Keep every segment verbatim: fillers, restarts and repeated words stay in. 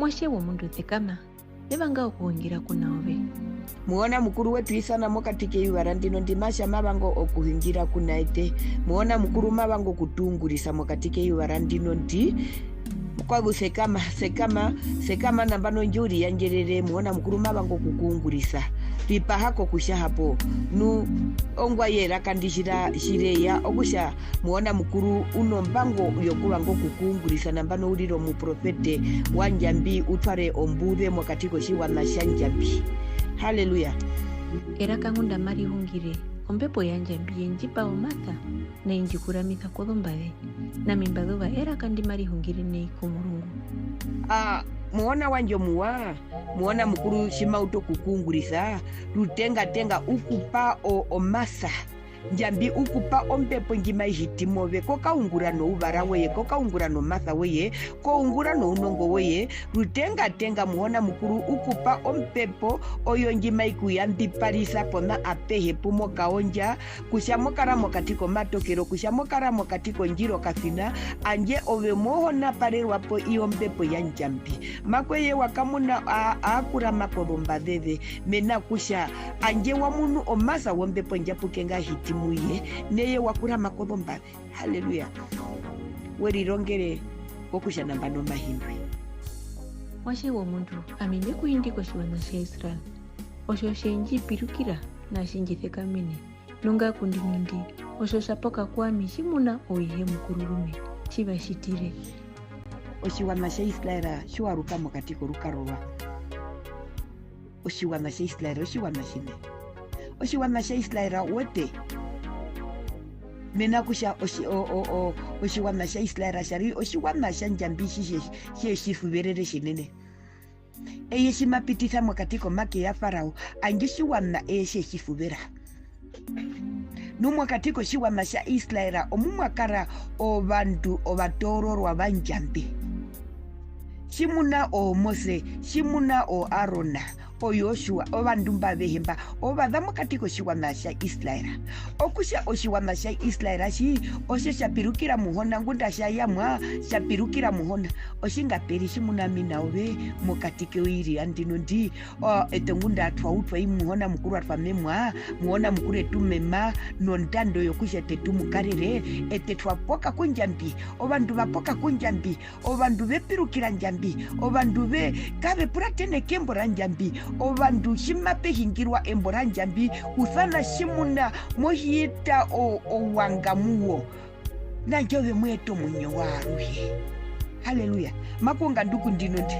Muatje womundu, sekama, me vanga okuhungira kuna ove. Muhona Mukuru we tu isana mokati keyuva randino ndi, ma tja ma vanga okuhungira kuna eṱe. Muhona Mukuru ma vanga okutuungurisa mokati keyuva randino ndi. Mukwazu, sekama, sekama, sekama nambano ndji u riyandjerere, Muhona Mukuru ma vanga okukuungurisa. Ripaha kokutja hapo, nu ongwaye eraka ndi tji ra-, tji re ya, okutja Muhona Mukuru u nombango yokuvanga okukuungurisa nambano u rire omuprofete wa Ndjambi, u tware ombuze mokati kotjiwaṋa tja Ndjambi. Haleluya. Eraka ngunda mari hungire, ombepo ya Ndjambi ye ndji pa omasa, nai ndji kuramisa kozombaze. Nami mba zuva eraka ndi mari hungire nai komurungu. A, Muhona wandje omuwa, Muhona Mukuru tji ma utu okukuungurisa, rutengatenga u ku pa o-, omasa. Ndjambi u ku pa ombepo ndji mai hiti move, ko kaungura nouvara woye, ko kaungura nomasa woye, ko ungura nounongo woye, rutengatenga Muhona Mukuru u ku pa ombepo oyo ndji mai ku yambiparisa pona apehe pu mo kaondja, kutja mo kara mokati komatokero, kutja mo kara mokati kondjiro kasina, andje ove mo honaparerwa po i ombepo ya Ndjambi. Makweya wa kamuna a-, aakurama kozombaze ze, mena kutja andje wa munu omasa wombepo ndjapuke nga hiti mu ye, neye wa kurama kozombaze. Haleluya. We rirongere kokutja nambano ma hindwe. Muatje womundu, ami me ku hindi kotjiwaṋa tja Israel. Otjo tje ndji pirukira, na tji ndji sekamene. Nu nga ku ndino ndi, otjo tja poka ku ami tjimuna owihe mukururume, tji va tjitire. Otjiwaṋa tja Israel tji wa ruka mokati korukaro rwa. Otjiwaṋa tja Israel otjiwaṋa tjine. Otjiwaṋa tja Israel u wete. Mena kutja otji-, o-, o-, o-, otjiwaṋa tja Israel tja ri otjiwaṋa tja Ndjambi tji tje-, tje tji suverere tjinene. Eye tji ma pitisa mokati komake ya Farao, andje otjiwaṋa eye tje tji suvera. Nu mokati kotjiwaṋa tja Israel omu mwa kara ovandu ovatoororwa va Ndjambi. Tjimuna o Mose, tjimuna o Aron, o Joshua, ovandu mba avehe mba, ova za mokati kotjiwaṋa tja Israel. Okutja otjiwaṋa tja Israel tji, otjo tja pirukira Muhona, ngunda tja yamwa, tja pirukira Muhona. Otjingaperi tjimuna ami na ove mokati kewi randino ndi, o, eṱe ngunda twa utwa i Muhona Mukuru, atwa memwa, Muhona Mukuru e tu mema, nondando yokutja eṱe tu mu karere, eṱe twa poka ku Ndjambi, ovandu va poka ku Ndjambi, ovandu ve pirukira Ndjambi, ovandu ve, kave puratene kembo ra Ndjambi, ovandu tji mape hingirwa embo ra Ndjambi, u sana tjimuna mo hiyeta o-, owanga mu wo. Nandjo ove mu eta omuinyo waaruhe. Haleluya. Makonga nduku ndino ndi.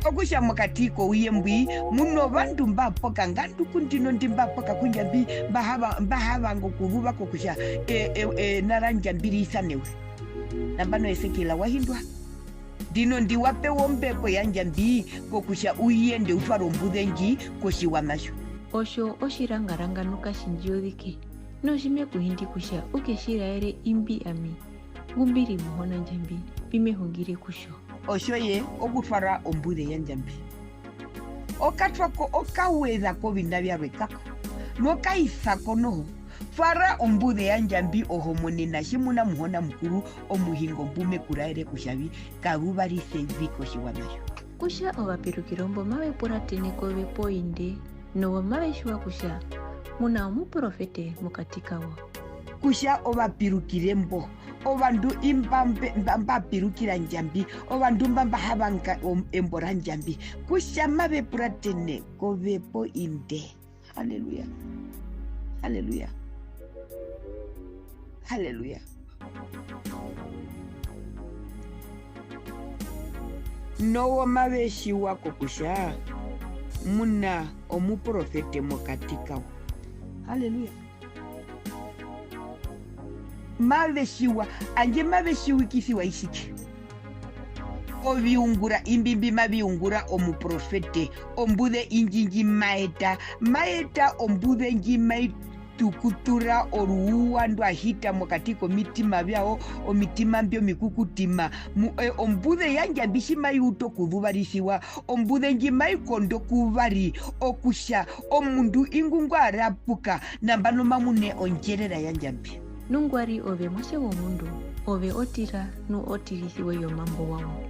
Okutja mokati kouye mbwi, mu novandu mba poka, nga nduku ndino ndi mba poka ku Ndjambi, mba hava-, mba ha vanga okuzuva ko kutja, e, e, ena ra Ndjambi ri isanewe. Nambano Esekiel wa hindwa. Ndino ndi wa pewa ombepo ya Ndjambi kokutja u yende u tware ombuze ndji kotjiwaṋa tjo. Otjo otjirangaranga nu katji ndji yozike. Nu tji me ku hindi kutja u ke tji raere imbi ami, ngu mbi ri Muhona Ndjambi, mbi me hungire ku tjo. Otjo ye okutwara ombuze ya Ndjambi. Okatwa ko, okaweza koviṋa vyarwe kako. Nu okaisa ko noho. Twara ombuze ya Ndjambi oho monena tjimuna Muhona Mukuru omuhingo mbu me ku raere kutja vi, ka zuvarise vi kotjiwaṋa tjo. Kutja ovapirukiro mbo mave puratene kove poo inde, nowo mave tjiwa kutja mu na omuprofete mokati kawo. Kutja ovapirukire mbo, ovandu imba mbe-, mba, mba pirukira Ndjambi, ovandu mba, mba ha vanga om-, embo ra Ndjambi, kutja mave puratene kove poo inde. Haleluya. Haleluya. Haleluya. Nowo mave tjiwa kokutja mu na omuprofete mokati kawo. Haleluya. Mave tjiwa, handje mave tjiwikisiwa i tjike? Oviungura imbi mbi mavi ungura omuprofete, ombuze indji ndji ma eta, ma eta ombuze ndji mai tukutura oruuwa ndwa hita mokati komitima vyawo, omitima mbyo mikukutima. Mu-, e, ombuze ya Ndjambi tji mai utu okuzuvarisiwa, ombuze ndji mai kondo kuvari, okutja omundu ingwi ngwa rapuka, nambano ma mune ondjerera ya Ndjambi. Nungwari ove muatje womundu, ove o tira nu o tirisiwe yomambo wawo.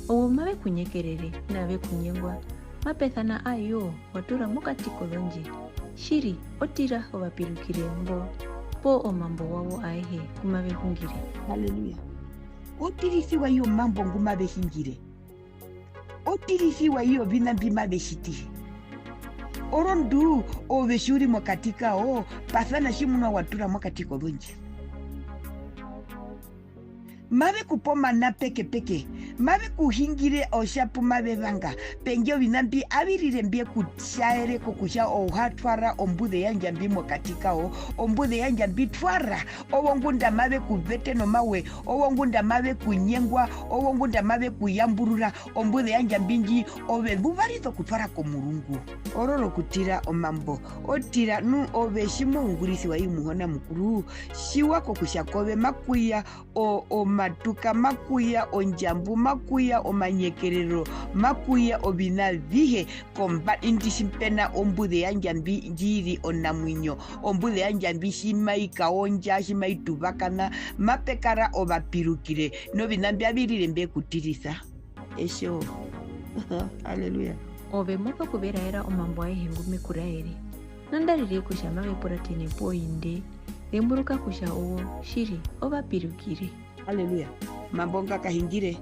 Owo mave ku nyekerere, nave ku nyengwa, mape sana ayo wa tura mokati kozondji. Tjiri, o tira ovapirukire mbo, poo omambo wawo aehe ngu mave hungire. Haleluya. O tirisiwa i omambo ngu mave hungire. O tirisiwa i oviṋa mbi mave tjiti. Orondu ove tji u ri mokati kawo, pa sana tjimuna wa tura mokati kozondji. Mave ku pe omana pekepeke, mave ku hungire otja pu mave vanga. Pendje oviṋa mbi avi rire mbye ku tjaere kokutja o ha twara ombuze ya Ndjambi mokati kawo. Ombuze ya Ndjambi twara, owo ngunda mave ku vete nomawe, owo ngunda mave ku nyengwa, owo ngunda mave ku yamburura. Ombuze ya Ndjambi ndji ove zuvarisa okutwara komurungu. Ororo okutira omambo, o tira nu ove tji mo ungurisiwa i Muhona Mukuru, tjiwa kokutja kove maku ya o-, omatuka, maku ya ondjambu, maku ya omanyekerero, maku ya oviṋa avihe komba-, indi tji pe na ombuze ya Ndjambi ndji ri onamuinyo, ombuze ya Ndjambi tji mai kaondja, tji mai tuvakana, mape kara ovapirukire, noviṋa mbi avi rire mbe ku tirisa. Etjo. Haleluya. Ove mo sokuveraera omambo aehe ngu me ku raere. Nandarire kutja mave puratene poo inde, zemburuka kutja owo, tjiri, ovapirukire. Haleluya. Omambo nga kahungire,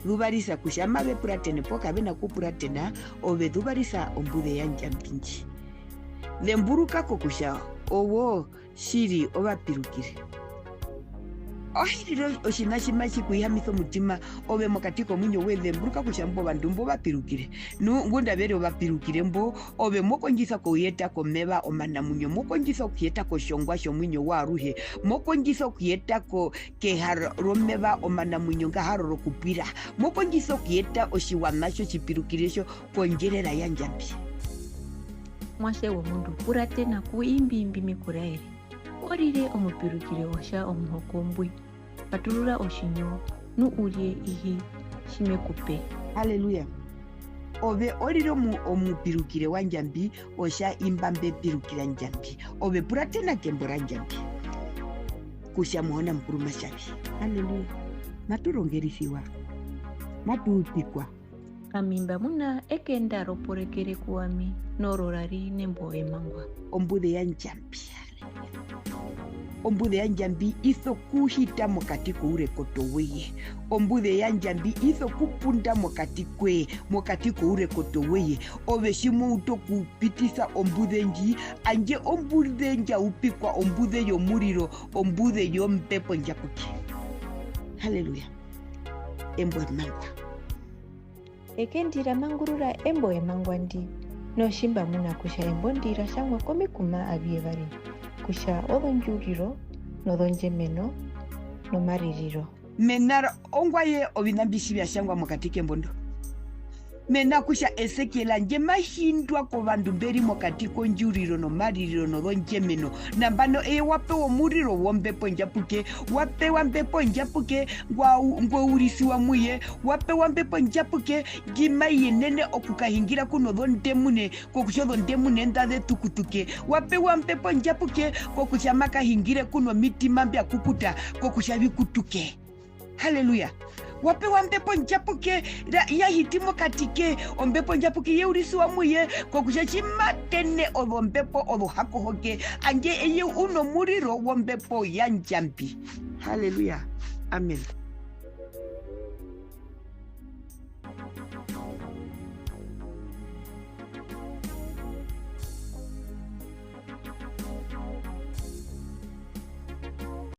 zuvarisa kutja mave puratene poo kave na kupuratena, ove zuvarisa ombuze ya Ndjambi ndji. Zemburuka kokutja owo, tjiri, ovapirukire. Ohe rire otjiṋa tji matji ku hihamisa omutima, ove mokati komuinyo woye zemburuka kutja imbo ovandu mbo ovapirukire. Nu, ngunda ve ri ovapirukire mbo, ove mo kondjisa okuyeta komeva omanamuinyo, mo kondjisa okuyeta kotjongwa tjomuinyo waaruhe, mo kondjisa okuyeta ko-, keha ro-, romeva omanamuinyo nga ha roro okupwira, mo kondjisa okuyeta otjiwaṋa tjo tjipirukire tjo kondjerera ya Ndjambi. Muatje womundu, puratena ku imbi mbi me ku raere. O rire omupirukire otja omuhoko mbwi. Paturura otjinyo, nu u rye ihi tji me ku pe. Haleluya. Ove o rire omu-, omupirukire wa Ndjambi, otja imba mbe pirukira Ndjambi. Ove puratena kembo ra Ndjambi. Kutja Muhona Mukuru ma tja vi. Haleluya. Matu rongerisiwa. Matu upikwa. Ami mba muna eke nda roporekere ku ami, nororari nembo emangwa. Ombuze ya Ndjambi. Ombuze ya Ndjambi i sokuhita mokati kourekoto woye. Ombuze ya Ndjambi i sokupunda mokati koye, mokati kourekoto woye. Ove tji mo utu okupitisa ombuze ndji, handje ombuze ndja upikwa ombuze yomuriro, ombuze yombepo ndjapuke. Haleluya. Embo emangwa. Eke ndi ra mangurura embo emangwa ndi, nu tji mba muna kutja embo ndi ra tjangwa komikuma aviyevari, kutja ozondjiuriro, nozondjemeno, nomaririro. Mena ra-, ongwaye oviṋa mbi tji vya tjangwa mokati kembo ndo? Mena kutja Esekiel handje ma hindwa kovandu mbe ri mokati kondjiuriro nomaririro nozondjemeno. Nambano eye wa pewa omuriro wombepo ndjapuke, wa pewa mbepo ndjapuke, ngwa-, ngwe urisiwa mu ye, wa pewa mbepo ndjapuke ndji mai yenene okukahungira ku nozondemune, kokutja ozondemune nḓa ze tukutuke. Wa pewa mbepo ndjapuke kokutja ma kahungire ku nomitima mbya kukuta, kokutja vi kutuke. Haleluya. Wa pewa mbepo ndjapuke ra-, ya hiti mokati ke, ombepo ndjapuke ye urisiwa mu ye, kokutja tji ma tene ozombepo ozohakohoke, handje eye u nomuriro wombepo ya Ndjambi. Haleluya. Amen.